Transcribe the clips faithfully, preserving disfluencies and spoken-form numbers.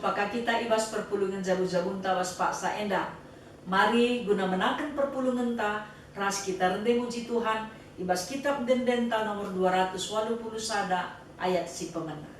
Maka kita i bas perpulungen jabu-jabunta bas paksa enda. Mari guna menaken perpulungenta ras kita rende muji Tuhan i bas Kitap Ende-endenta nomor dua ratus waluh puluh sada ayat si pemena.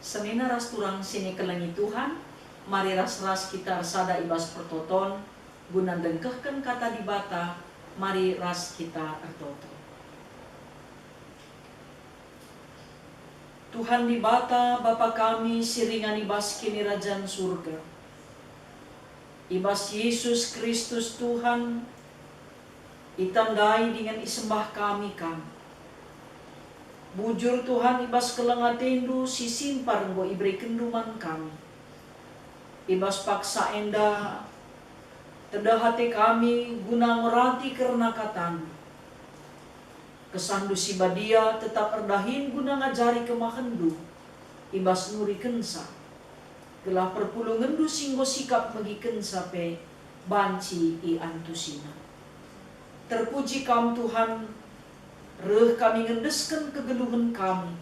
Senina ras turang si nikelengi Tuhan, mari ras-ras kita ersada i bas pertoton guna ndengkehken Kata Dibata. Mari ras kita ertoto. Tuhan Dibata, Bapa kami si ringan i bas Kinirajan Surga, i bas Yesus Kristus Tuhan, itandai dingen isembah kami Kam. Bujur Tuhan, i bas keleng ateNdu si simpar enggo iberekenNdu man kami. I bas paksa enda, tedeh ate kami guna ngorati kerna KataNdu. KesahNdu si Badia tetap erdahin guna ngajari kemahenNdu i bas nurikenca, gelah perpulungenNdu si enggo sikap megikenca pe banci iantusina. Terpuji Kam, Tuhan, reh kami ngendesken kegeluhen kami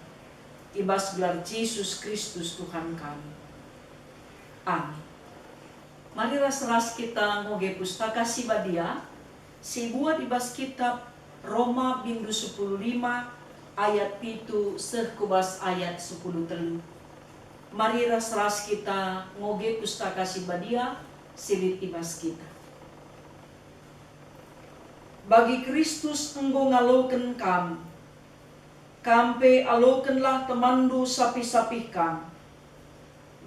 i bas gelar Jesus Kristus, Tuhan kami. Amin. Mari ras-ras kita ngoge Pustaka Si Badia, si ibuat i bas Kitap Roma bindu sepuluh lima ayat pitu seh ku bas ayat sepuluh telu. Mari ras-ras kita ngoge Pustaka Si Badia si lit i bas kita. Bagi Kristus enggo ngaloken kam, kam pe alokenlah temanndu sapih-sapih kam,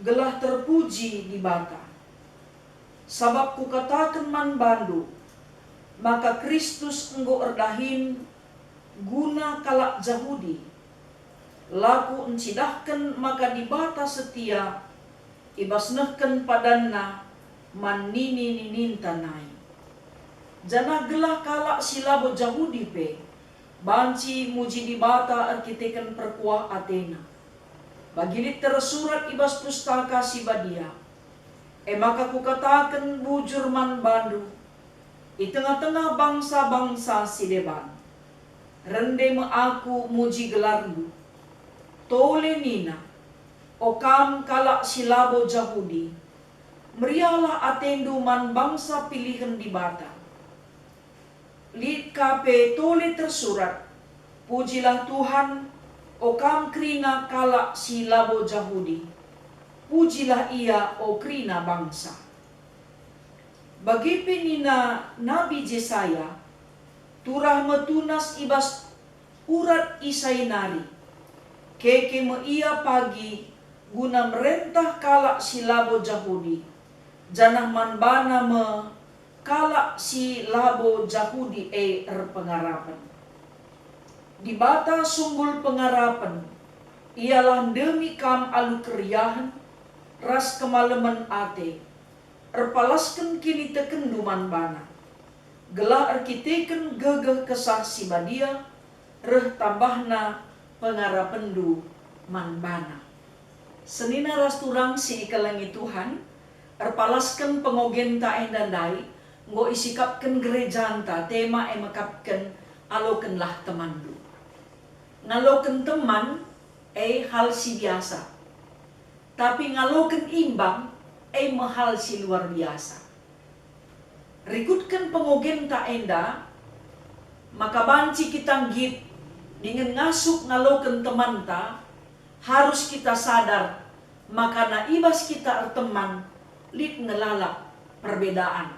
gelah terpuji Dibata. Sabap kukataken man bandu, maka Kristus enggo erdahin guna kalak Jahudi, lako ncidahken maka Dibata setia i bas nehken padanNa man nini-nininta nai. Janah gelah kalak si labo Jahudi pe banci muji Dibata erkiteken perkuah atena. Bagi lit tersurat i bas Pustaka Si Badia, "E maka kukataken bujur man bandu, i tengah-tengah bangsa-bangsa si deban, rende me Aku muji gelarndu." Tole nina, "O kam kalak si labo Jahudi, meriahlah atendu man bangsa pilihen Dibata." Lit ka pe tole tersurat, "Pujilah Tuhan, o kam kerina kalak si labo Jahudi, pujilah Ia, o kerina bangsa." Bage pe nina Nabi Jesaya, "Turah me tunas i bas urat Isai nari, 'Keke me Ia pagi guna merentah kalak si labo Jahudi, janah man baNa me kalak si labo Jahudi e erpengarapen.'" Dibata sumbul pengarapen, Ialah ndemi kam alu keriahen ras kemalemen ate, erpalasken kinitekenndu man baNa, gelah erkiteken gegeh Kesah Si Badia reh tambahna pengarapenndu man baNa. Senina ras turang si ikelengi Tuhan, erpalasken pengogenta enda ndai enggo isikapken gerejanta tema e mekapken, "Alokenlah temanndu." Ngaloken teman e hal si biasa, tapi ngaloken imbang e me hal si luar biasa. Rikutken pengogenta enda, maka banci kita nggit dingen ngasup ngaloken temanta Harus kita sadar makana i bas kita erteman lit nge lalap perbedaan.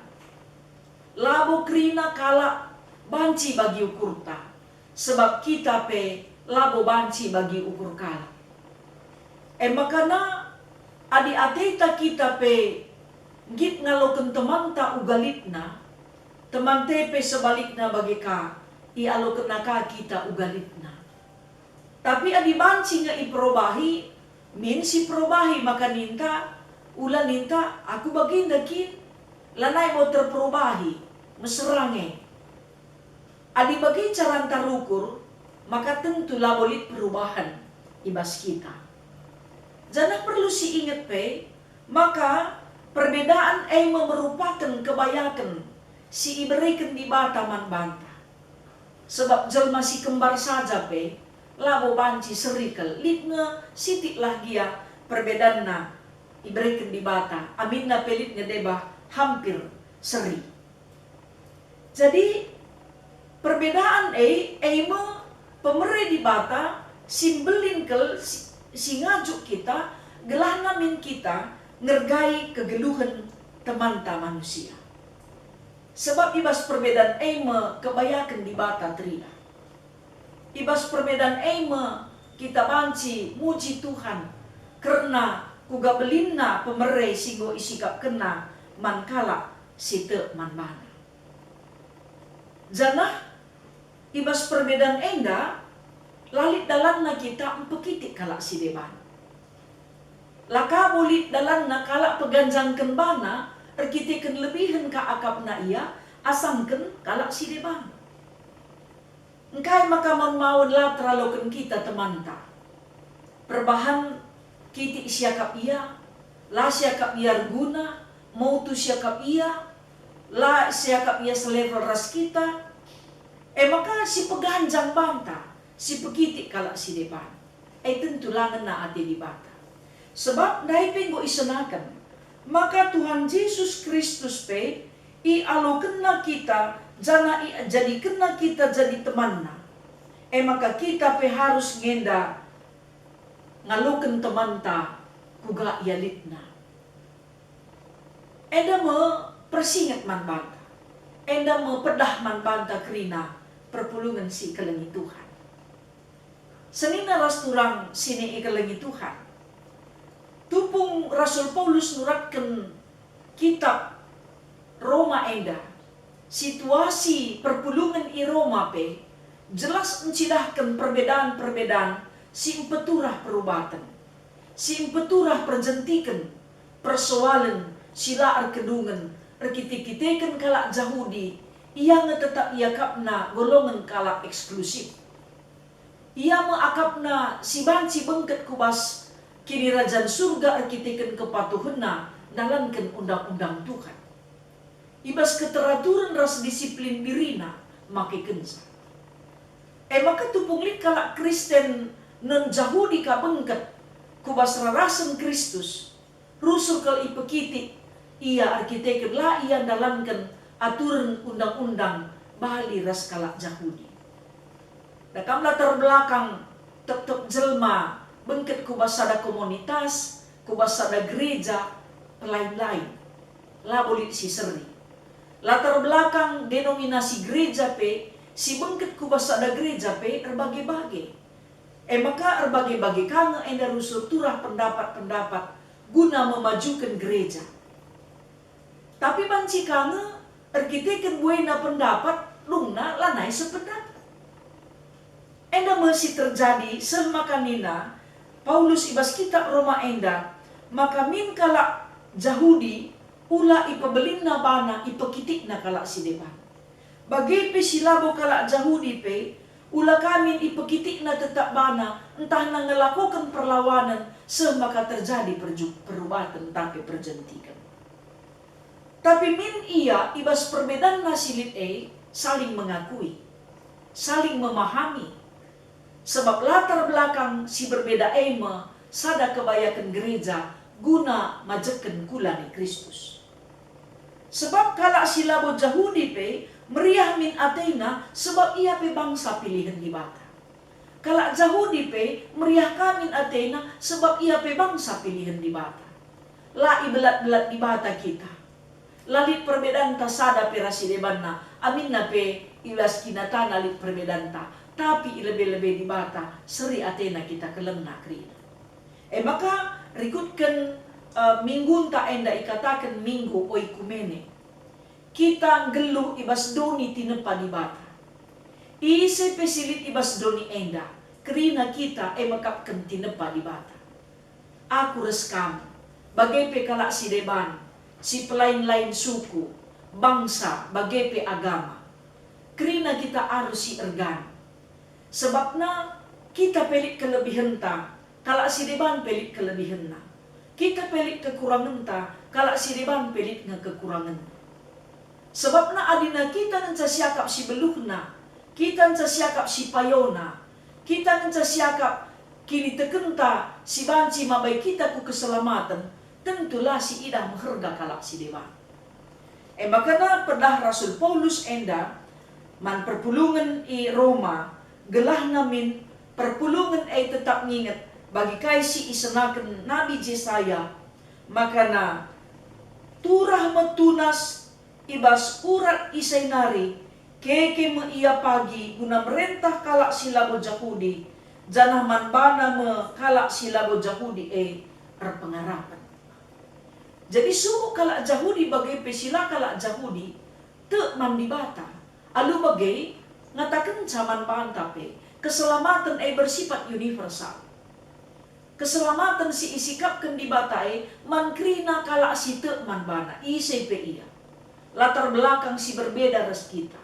Labo kerina kalak banci bagi ukurta, sebab kita pe labo banci bagi ukur kalak. E makana, adi ateta kita pe nggit ngaloken temanta uga litna, temanta pe sebalikna bage ka ialokenna ka kita uga litna. Tapi adi banci nge iperobahi, min si perobahi maka ninta, ula ninta, "Aku bagenda kin." Lanai bo terperobahi, mesera nge. Adi bage caranta rukur, maka tentu labo lit perubahen i bas kita. Janah perlu siinget pe, maka perbedaan e me merupaken kebayaken si ibereken Dibata man banta. Sebab jelma si kembar saja pe labo banci seri kal, lit nge sitiklah gia perbedanna ibereken Dibata, aminna pe lit nge deba hampir seri. Jadi, perbedaan e, e me pemere Dibata si mbelin kal si, si ngajuk kita, gelahna min kita ngergai kegeluhen temanta manusia. Sebab i bas perbedaan e me kebayaken Dibata teridah. I bas perbedaan e me kita banci muji Tuhan kerna kuga belinna pemere si enggo isikapkenNa man kalak si tek man baNa. Janah i bas perbedaan enda, la lit dalanna kita mpekitik kalak si deban. La ka bo lit dalanna kalak peganjangken bana erkiteken lebihen ka akapna ia asangken kalak si deban. Engkai maka maun-maun la teraloken kita temanta? Perbahan kitik siakap ia, la siakap ia erguna, mutu siakap ia, la siakap ia selevel ras kita, e maka si peganjang banta, si pekitik kalak si deban. E tentu la ngena ate Dibata. Sebab ndai pe enggo isenaken, maka Tuhan Jesus Kristus pe ialokenNa kita, janah iajadikenNa kita jadi temanNa. E maka kita pe harus ngenda ngaloken temanta kuga ia litna. Enda me persinget man banta. Enda me pedah man banta kerina perpulungen si ikelengi Tuhan. Senina ras turang si ikelengi Tuhan. Tupung Rasul Paulus nuratken kitab Roma enda, situasi perpulungen i Roma pe jelas ncidahken perbedaan-perbedaan si mpeturah perubaten, si mpeturah perjentiken persoalen si la erkedungen erkite-kiteken kalak Jahudi, ia nge tetap iakapna golongen kalak eksklusif. Ia me akapna si banci bengket ku bas Kinirajan Surga erkiteken kepatuhenna ndalanken undang-undang Tuhan. I bas keteraturen ras disiplin dirina makekenca. E maka tupung lit kalak Kristen non Jahudi ka bengket ku bas rarasen Kristus, rusur kal ipekitik ia erkiteken la ia ndalanken aturen undang-undang bali ras kalak Jahudi. Dakam latar belakang tep-tep jelma bengket ku bas sada komunitas, ku bas sada gereja, pelain-lain. Labo lit si seri. Latar belakang denominasi gereja pe, si bengket ku bas sada gereja pe erbage-bage. E maka erbage-bage ka nge enda rusur turah pendapat-pendapat guna memajuken gereja. Tapi banci ka nge erkiteken buena pendapat dungna lanai sependapat. Enda me si terjadi seh maka nina Paulus i bas kitab Roma enda, maka min kalak Jahudi ula ipebelinna bana ipekitikna kalak si deban. Bage pe si labo kalak Jahudi pe, ula ka min ipekitikna tetap bana ntahna ngelakoken perlawanen seh maka terjadi perju-, perubaten ntah pe perjentiken. Tapi min ia i bas perbedanna si lit e saling mengakui, saling memahami, sebab latar belakang si berbeda e me sada kebayaken gereja guna majekken kula ni Kristus. Sebab kalak si labo Jahudi pe meriah min atena sebab ia pe bangsa pilihen Dibata. Kalak Jahudi pe meriah ka min atena, sebab ia pe bangsa pilihen Dibata. La ibelat-belat Dibata kita. La lit perbedanta sada pe ras si debanna, aminna pe i bas kinatana lit perbedanta, tapi i lebe-lebe Dibata seri atena kita kelengna kerina. E maka, rikutken, eh, minggunta enda ikataken Minggu Oikumene. Kita nggeluh i bas doni tinepa Dibata. Ise pe si lit i bas doni enda, kerina kita e mekapken tinepa Dibata. Aku ras kam, bage pe kalak si deban, si pelain-lain suku, bangsa, bage pe agama. Kerina kita arus si ergan. Sebabna kita pe lit kelebihenta, kalak si deban pe lit kelebihenna. Kita pe lit kekurangenta, kalak si deban pe lit nge kekurangenna. Sebabna adina kita ngenca siakap si beluhna, kita ngenca siakap si payona, kita ngenca siakap kinitekenta si banci mabai kita ku keselamaten, tentu la siidah meherga kalak si deban. E maka pedah Rasul Paulus enda man perpulungen i Roma, gelahna min perpulungen e tetap nginget bagi kai si isenaken Nabi Jesaya, makana, "Turah me tunas i bas urat Isai nari, keke me ia pagi guna merentah kalak si labo Jahudi, janah man bana me kalak si labo Jahudi e erpengarapen." Jadi, subuk kalak Jahudi bage pe si la kalak Jahudi tek man Dibata. Alu bage, ngatakenca man banta pe, keselamaten e bersifat universal. Keselamaten si isikapken Dibata e man kerina kalak si tek man baNa, ise pe ia. Latar belakang si berbeda ras kita.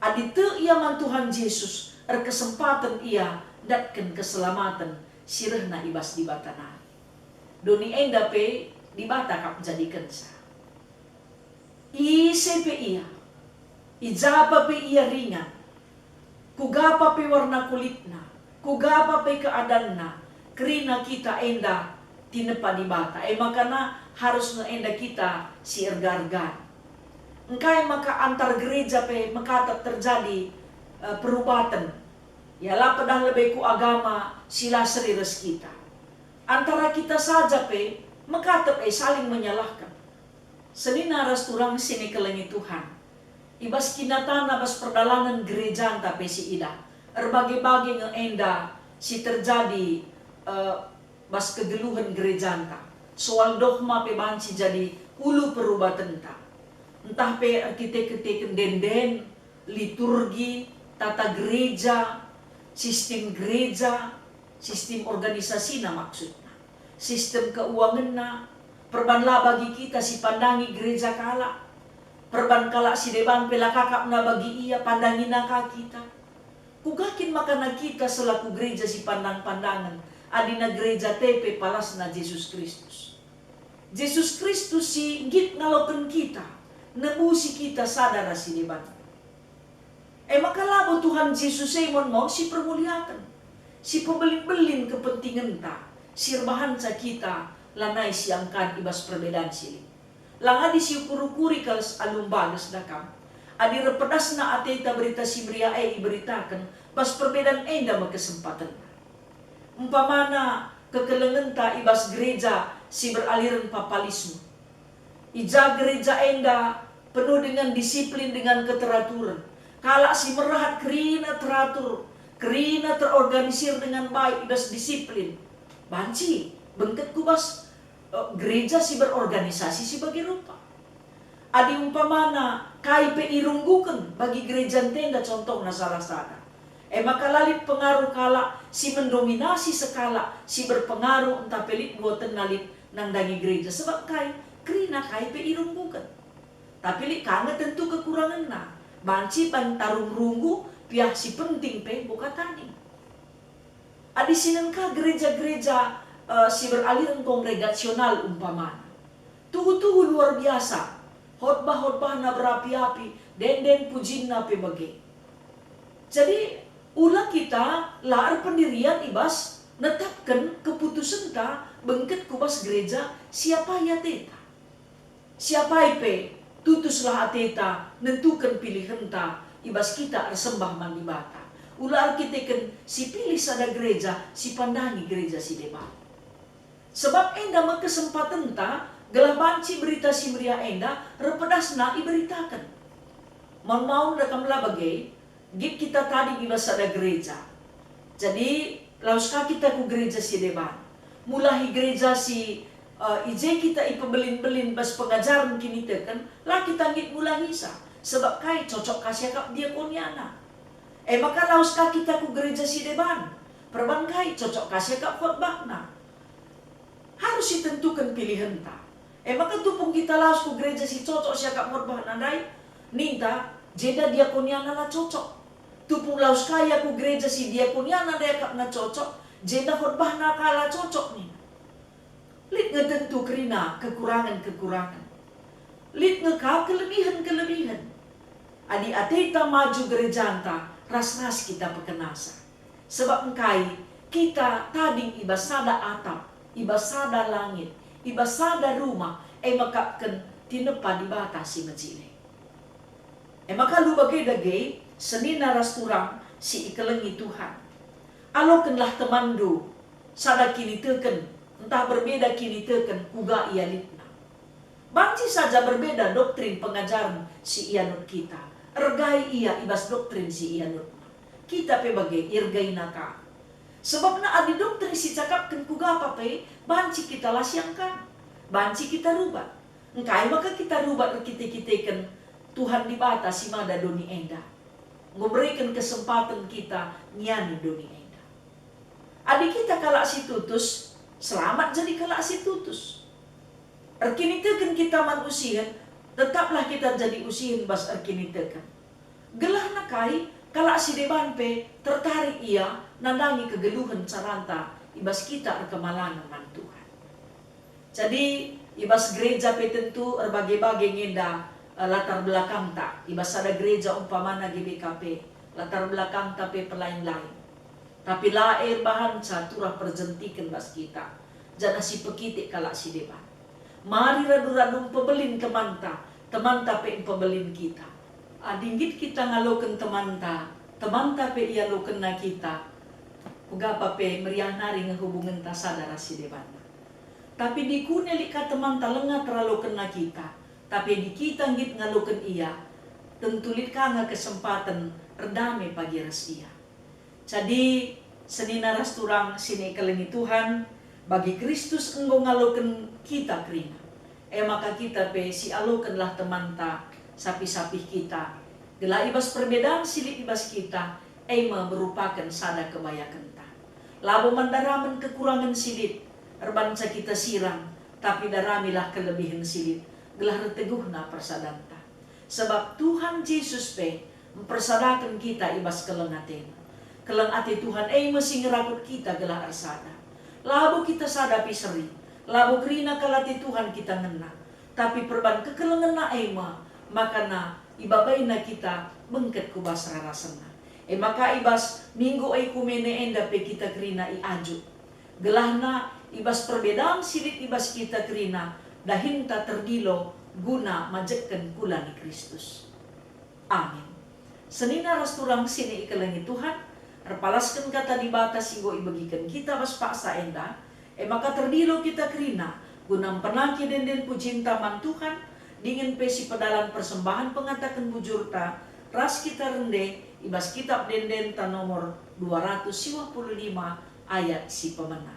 Adi tek ia man Tuhan Jesus, erkesempaten ia ndatken keselamaten si rehna i bas Dibata nari. Doni enda pe Dibata kap njadikenca. Ise pe ia, i ja pa pe ia ringan, kuga pa pe warna kulitna, kuga pa pe keadanna, kerina kita enda tinepa Dibata. E makana harus nge enda kita si erga-ergan. Engkai maka antar gereja pe mekatep terjadi, eh, perubaten? Ya, la pedah lebe ku agama si la seri ras kita. Antara kita saja pe mekatep e saling menyalahkan. Senina ras turang si nikelengi Tuhan. I bas kinatana bas perdalanen gerejanta pe si idah, erbage-bage nge enda si terjadi, eh, bas kegeluhen gerejanta. Soal dogma pe banci jadi ulu perubatenta. Ntah pe erkite-kiteken ende-enden, liturgi, tata gereja, sistem gereja, sistem organisasina maksudna, sistem keuangenna, perban la bagi kita si pandangi gereja kalak, perban kalak si deban pe la kakapna bagi ia, pandangina ka kita. Kuga kin makana kita selaku gereja si pandang-pandangen, adina gereja tepe palasna Jesus Kristus? Jesus Kristus si nggit ngaloken kita, nebusi kita sada ras si deban. E maka labo Tuhan Jesus e mon-mon si permuliaken, si pebelin-belin kepentingenta, si erbahanca kita lanai siangkan i bas perbedaan si lit. La ngadi si ukur-ukuri kal alu mbages da kam. Adi reh pedasna ateta Berita Si Meriah e iberitaken, bas perbedaan enda me kesempatenna. Umpamana, kekelengenta i bas gereja si beraliren Papalisme. I ja gereja enda penuh dengan disiplin, dengan keteraturen. Kalak si merahat kerina teratur, kerina terorganisir dengan baik i bas disiplin. Banci bengket ku bas, eh, gereja si berorganisasi si bage rupa. Adi umpamana kai pe irungguken bagi gereja ntenda, contohna salah sada, e maka la lit pengaruh kalak si mendominasi sekalak si berpengaruh ntah pe lit buatenna lit nandangi gereja, sebab kai? Kerina kai pe irungguken. Tapi lit ka nge tentu kekurangenna, banci ban tarung runggu piah si penting pe bokatani. Adi sinen ka gereja-gereja, eh, si beraliren kongregasional umpamana. Tuhu-tuhu luar biasa, khotbah-khotbahna berapi-api, ende-enden pujinna pe bage. Jadi, ula kita la erpendirian i bas netapken keputusenta bengket ku bas gereja si apai ateta. Si apai pe, tutuslah ateta nentuken pilihenta i bas kita ersembah man Dibata. Ula erkiteken sipilih sada gereja si pandangi gereja si deban. Sebab enda me kesempatenta gelah banci Berita Si Meriah enda erpedasna iberitaken. Maun-maun da kam la bage, nggit kita tading i bas sada gereja. Jadi, lawes ka kita ku gereja si deban. Mulahi gereja si, eh, i je kita ipebelin-belin bas pengajaren kiniteken, la kita nggit mulahisa, sebab kai cocok ka siakap diakoniana. E maka lawes ka kita ku gereja si deban, perban kai cocok ka siakap khotbahna. Harus itentuken pilihenta. E maka tupung kita lawes ku gereja si cocok siakap khotbahna ndai, ninta, jenda diakoniana la cocok. Tupung lawes ka ia ku gereja si diakoniana ndai akapna cocok, jenda khotbahna ka la cocok, nina. Lit nge tentu kerina kekurangen-kekurangen. Lit nge ka kelebihen-kelebihen. Adi ateta maju gerejanta, ras-ras kita pekenasa. Sebab engkai kita tading i bas sada atap, i bas sada langit, i bas sada rumah, e mekapken tinepa Dibata si mejile. E maka alu bage dage, senina ras turang si ikelengi Tuhan. Alokenlah temanndu sada kiniteken, ntah berbeda kiniteken kuga ia litna. Banci saja berbeda doktrin pengajaren si ianut kita, ergai ia i bas doktrin si ianutna. Kita pe bage iergaina ka. Sebabna adi doktrin si cakapken kuga pe, banci kita la siangkan, banci kita rubat. Engkai maka kita rubat erkite-kiteken Tuhan Dibata si mada doni enda, enggo mereken kesempaten kita ngiani doni enda. Adi kita kalak si tutus, selamat jadi kalak si tutus. Erkiniteken kita man usihen, tetaplah kita jadi usihen bas erkiniteken. Gelahna kai, kalak si deban pe tertarik ia nandangi kegeluhen caranta i bas kita erkemalangen man Tuhan. Jadi, i bas gereja pe tentu erbage-bage nge enda, eh, latar belakangta. I bas sada gereja umpamana G B K P, latar belakangta pe pelain-lain. Tapi la e erbahanca turah perjentiken bas kita, janah si pekitik kalak si deban. Mari radu-radu mpebelin temanta, temanta pe mpebelin kita. Adi nggit kita ngaloken temanta, temanta pe ialokenna kita, kuga pe meriah nari nge hubungenta sada ras si debanna. Tapi adi kune lit ka temanta langa teralokenna kita, tapi adi kita nggit ngaloken ia, tentu lit ka nge kesempaten erdame pagi ras ia. Jadi, senina ras turang si ikelengi Tuhan, bagi Kristus enggo ngaloken kita kerina. E maka kita pe sialokenlah temanta sapih-sapih kita, gelah i bas perbedaan si lit i bas kita, e me merupaken sada kebayakenta. Labo man daramen kekurangen si lit erbanca kita sirang, tapi daramilah kelebihen si lit, gelah erteguhna persadanta. Sebab Tuhan Jesus pe mpersadaken kita i bas keleng ateNa. Keleng ate Tuhan e me si ngerakut kita gelah ersada. Labo kita sada pe seri, labo kerina kal ate Tuhan kita ngena, tapi perban kekelengenNa e me, makana ibabaina kita bengket ku bas rarasenNa. E maka i bas minggu ekumene enda pe kita kerina iajuk. Gelahna i bas perbedaan si lit i bas kita kerina, dahinta terdilo guna majekken kula ni Kristus. Amin. Senina ras turang si ikelengi Tuhan, erpalasken kata Dibata si enggo ibegiken kita bas paksa enda, e maka terdilo kita kerina guna mpenaki ende-enden pujinta man Tuhan, dingen pe sipedalan persembahen pengataken bujurta ras kita rende i bas Kitap Ende-endenta nomor dua ratus siwah puluh lima ayat si pemena.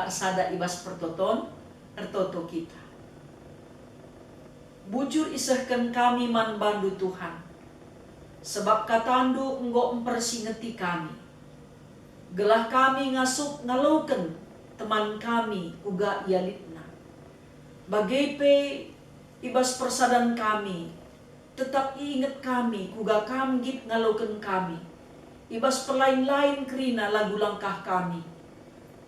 Sada i bas pertoton, ertoto kita. Bujur isehken kami man bandu, Tuhan, sebab katandu enggo mpersingeti kami, gelah kami ngasup ngaloken teman kami kuga ia litna. Bage pe i bas persadan kami, tetap iinget kami kuga kam nggit ngaloken kami. I bas pelain-lain kerina lagu langkah kami.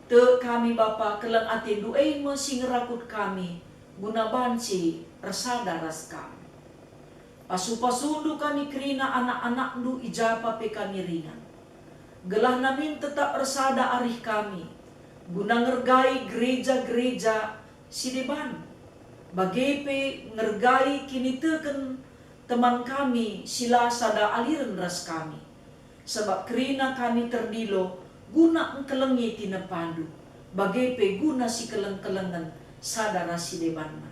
Tek kami, Bapa, keleng atendu e me si ngerakut kami, guna banci ersada ras kam. Pasu-pasundu kami kerina anak-anakndu i ja pa pe kami ringan. Gelah namin tetap ersada arih kami, guna ngergai gereja-gereja si deban, bage pe ngergai kiniteken teman kami si la sada aliren ras kami. Sabap kerina kami terdilo guna engkelengi tinepandu, bage pe guna sikeleng-kelengen sada ras si debanna.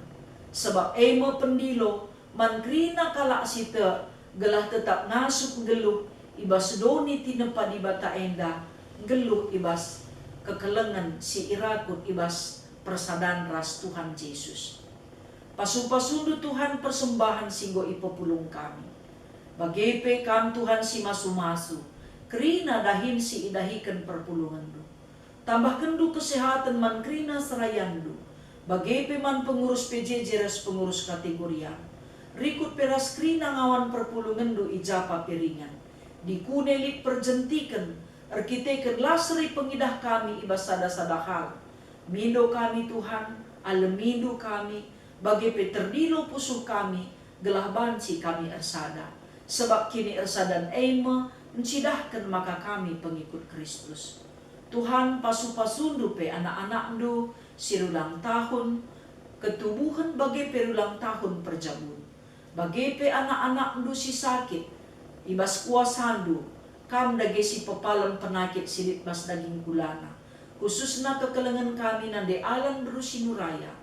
Sabap e me pendilo man kerina kalak si tek, gelah tetap ngasup nggeluh i bas doni tinepa Dibata enda, nggeluh i bas kekelengen si irakut i bas persadan ras Tuhan Jesus. Pasu-pasundu, Tuhan, persembahen si enggo ipepulung kami. Bage pe kam, Tuhan, si masu-masu, kerina dahin si idahiken perpulungenndu. Tambahkenndu kesehaten man kerina serayanndu, bage pe man pengurus P J J ras pengurus kategorian. Rikut pe ras kerina ngawan perpulungenndu i ja pa pe ringan. Dikune lit perjentiken, erkiteken la seri pengidah kami i bas sada-sada hal. Mindo kami, Tuhan, alemindu kami, bage pe terdilo pusuh kami, gelah banci kami ersada. Sebab kiniersadan e me ncidahken maka kami pengikut Kristus. Tuhan, pasu-pasundu pe anak-anakndu si rulang tahun ketubuhen bage pe rulang tahun perjabun. Bage pe anak-anakndu si sakit, i bas kuasandu, kam dage si pepalem penakit si lit bas daging kulana, khususna kekelengen kami nande Alan Bru Sinuraya,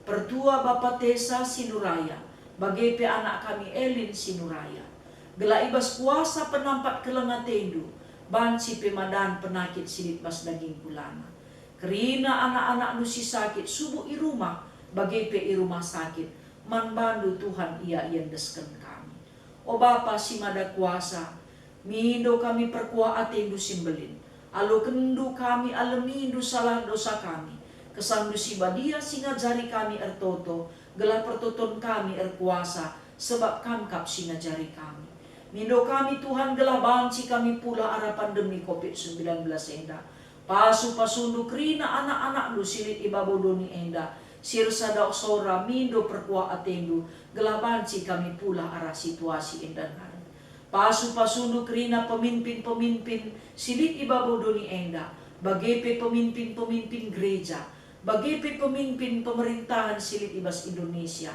pertua Bapa Tesa Sinuraya, bage pe anak kami Elin Sinuraya. Gelah i bas kuasa penampat keleng atendu, banci pe madan penakit si lit bas daging kulana. Kerina anak-anakndu si sakit subuk i rumah, bage pe i rumah sakit, man bandu, Tuhan, ia iendesken kami. O Bapa si Mada Kuasa, mindo kami perkuah atendu si mbelin. Alokenndu kami, alemindu salah dosa kami. Kesangndu si badia si ngajari kami ertoto, gelah pertoton kami erkuasa, sebab kam kap si ngajari kami. Mindo kami, Tuhan, gelah banci kami pulah arah pandemi covid sembilan belas enda. Pasu-pasundu kerina anak-anakndu si lit i babo doni enda, si ersada sora mindo perkuah atendu, gelah banci kami pulah arah situasi enda nari. Pasu-pasundu kerina pemimpin-pemimpin si lit i babo doni enda, bage pe pemimpin-pemimpin gereja, bage pe pemimpin pemerintahan si lit i bas Indonesia.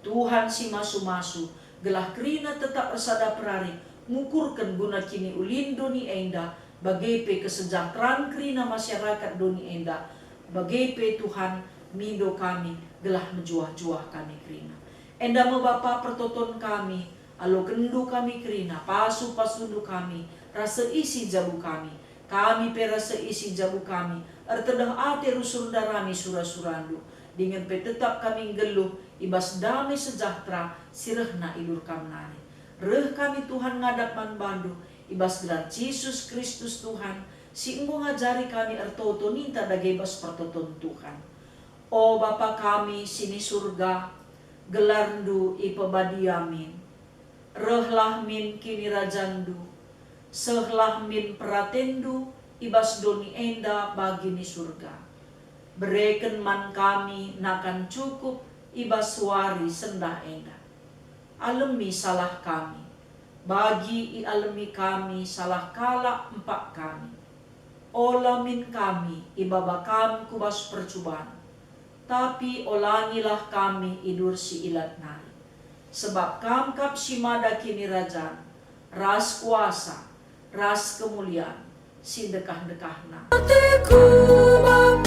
Tuhan si masu-masu, gelah kerina tetap ersada perari ngukurken guna kiniulin doni enda, bage pe kesejahteraan kerina masyarakat doni enda, bage pe, Tuhan, mindo kami, gelah mejuah-juah kami kerina. Enda me Bapa pertoton kami, alokenndu kami kerina, pasu-pasundu kami, ras seisi jabu kami, kami pe ras seisi jabu kami, ertedeh ate rusur ndarami sura-surandu, dingen pe tetap kami nggeluh i bas dame sejahtera si rehna i bas kam nari. Reh kami, Tuhan, ngadap man bandu, i bas gelar Jesus Kristus, Tuhan, si enggo ngajari kami ertoto ninta dage bas pertoton Tuhan. O Bapa kami si ni Surga, gelarndu ipebadia min. Rehlah min kinirajanNdu, sehlah min peratenNdu i bas doni enda bagi ni Surga. Bereken man kami nakan cukup i bas wari sendah enda. Alemi salah kami, bagi ialemi kami salah kalak empak kami. Ola min kami ibaba Kam ku bas percuban, tapi olangilah kami i bas si ilat nari. Sebab Kam kap si mada kinirajan, ras kuasa, ras kemulian, si ndekah-ndekahna. Ateku baba